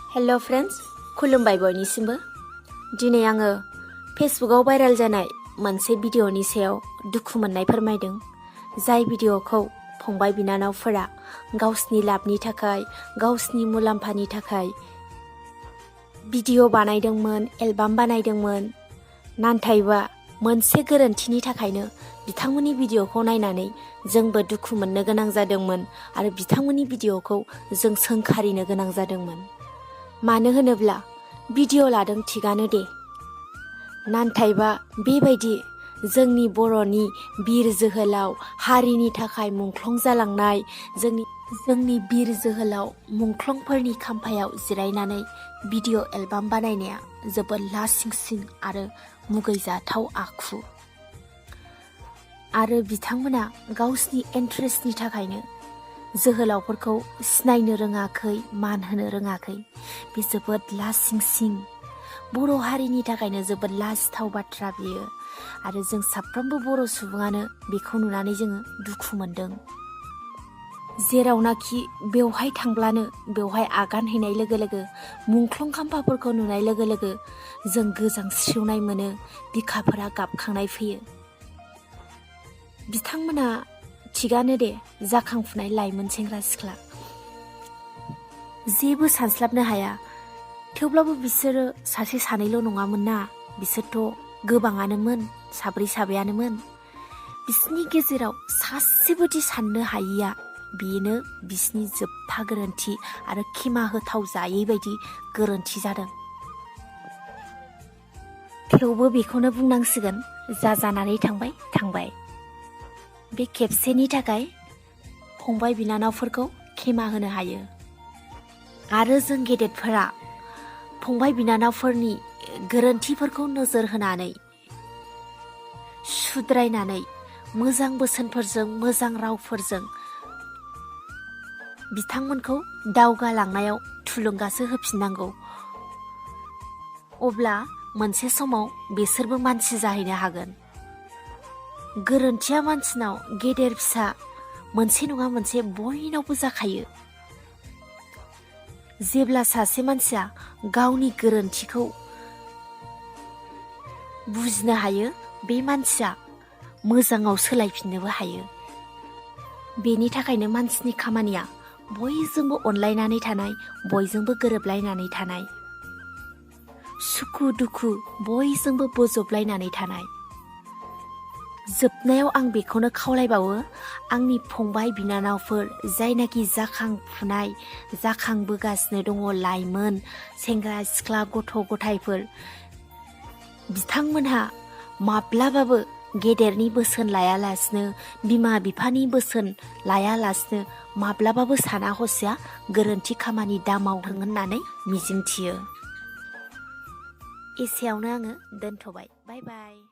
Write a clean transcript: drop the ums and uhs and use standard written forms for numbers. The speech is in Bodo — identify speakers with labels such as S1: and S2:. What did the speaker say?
S1: हेल' फ्रेन्ड्स, खुलुमबाय बयनिसिमबो। दिनै आङो फेसबुकआव भाइरेल जानाय मोनसे भिडिअ'नि सायाव दुखु मोननाय फोरमायदों। जाय भिडिअ'खौ फंबाय बिनानावफोरा गावसिनि लाबनि थाखाय, गावसिनि मुलाम्फानि थाखाय भिडिअ' बानायदोंमोन, एलबाम बानायदोंमोन। नाथायबा मोनसे गोरोन्थिनि थाखायनो बिथांमोननि भिडिअ'खौ नायनानै जोंबो दुखु मोननो गोनां जादोंमोन आरो बिथांमोननि भिडिअ'खौ जों सोंखारिनो गोनां जादोंमोन। मानो होनोब्ला भिडिअ' लादों थिगानो दे, नाथायबा बेबायदि जोंनि बर'नि बिर जोहोलाव, हारिनि थाखाय मुंख्लं जालांनाय जोंनि बिर जोहोलाव मुंख्लंफोरनि खाम्फायाव जिरायनानै भिडिअ' एलबाम बानायनाया जोबोद लासिंसिं आरो मुगैजाथाव आखु। आरो बिथांमोना गावसिनि इन्ट्रेस्टनि थाखायनो जोहोलावफोरखौ सिनायनो रोङाखै, मान होनो रोङाखै। बे जोबोद लासिंसिं, बर' हारिनि थाखायनो जोबोद लाजिथाव बाथ्रा बेयो। आरो जों साफ्रोमबो बर' सुबुङानो बेखौ नुनानै जोङो दुखु मोनदों। जेरावनाखि बेवहाय थांब्लानो, बेवहाय आगान हैनाय लोगो लोगो, मुंख्लं खाम्फाफोरखौ नुनाय लोगो लोगो जों गोजांस्रिवनाय मोनो, बिखाफोरा गाबखांनाय फैयो। बिथांमोना थिगानो दे, जाखांफुनाय लाइमोन सेंग्रा सिख्ला, जेबो सानस्लाबनो हाया। थेवब्लाबो बिसोरो सासे सानैल' नङामोन ना, बिसोरथ' गोबाङानोमोन, साब्रै साबायानोमोन। बिसोरनि गेजेराव सासेबोदि साननो हायिया, बेनो बिसोरनि जोबथा गोरोन्थि आरो खिमा होथाव जायै बायदि गोरोन्थि जादों। थेवबो बेखौनो बुंनांसिगोन, जा जानानै थांबाय थांबाय। बे खेबसेनि थाखाय फंबाय बिनानावफोरखौ खेमा होनो हायो। आरो जों गेदेरफोरा फंबाय बिनानावफोरनि गोरोन्थिफोरखौ नोजोर होनानै, सुद्रायनानै, मोजां बोसोनफोरजों, मोजां रावफोरजों बिथांमोनखौ दावगालांनायाव थुलुंगासो होफिननांगौ। अब्ला मोनसे समाव बिसोरबो मानसि जाहैनो हागोन। गोरोन्थिया मानसिनाव गेदेर फिसा मोनसे नङा मोनसे बयनावबो जाखायो। जेब्ला सासे मानसिया गावनि गोरोन्थिखौ बुजिनो हायो, बे मानसिया मोजाङाव सोलायफिननोबो हायो। बेनि थाखायनो मानसिनि खामानिया बयजोंबो अनलायनानै थानाय, बयजोंबो गोरोबलायनानै थानाय, सुखु दुखु बयजोंबो बोजबलायनानै थानाय। जोबनायाव आं बेखौनो खावलायबावो, आंनि फंबाय बिनानावफोर, जायनाखि जाखांफुनाय, जाखांबोगासिनो दङ लाइमोन सेंग्रा सिख्ला गथ' गथायफोर, बिथांमोनहा माब्लाबाबो गेदेरनि बोसोन लायालासिनो, बिमा बिफानि बोसोन लायालासिनो माब्लाबाबो साना हसिया गोरोन्थि खामानि दा मावथों होननानै मिजिंथियो। एसेयावनो आङो दोनथ'बाय। बाय बाय।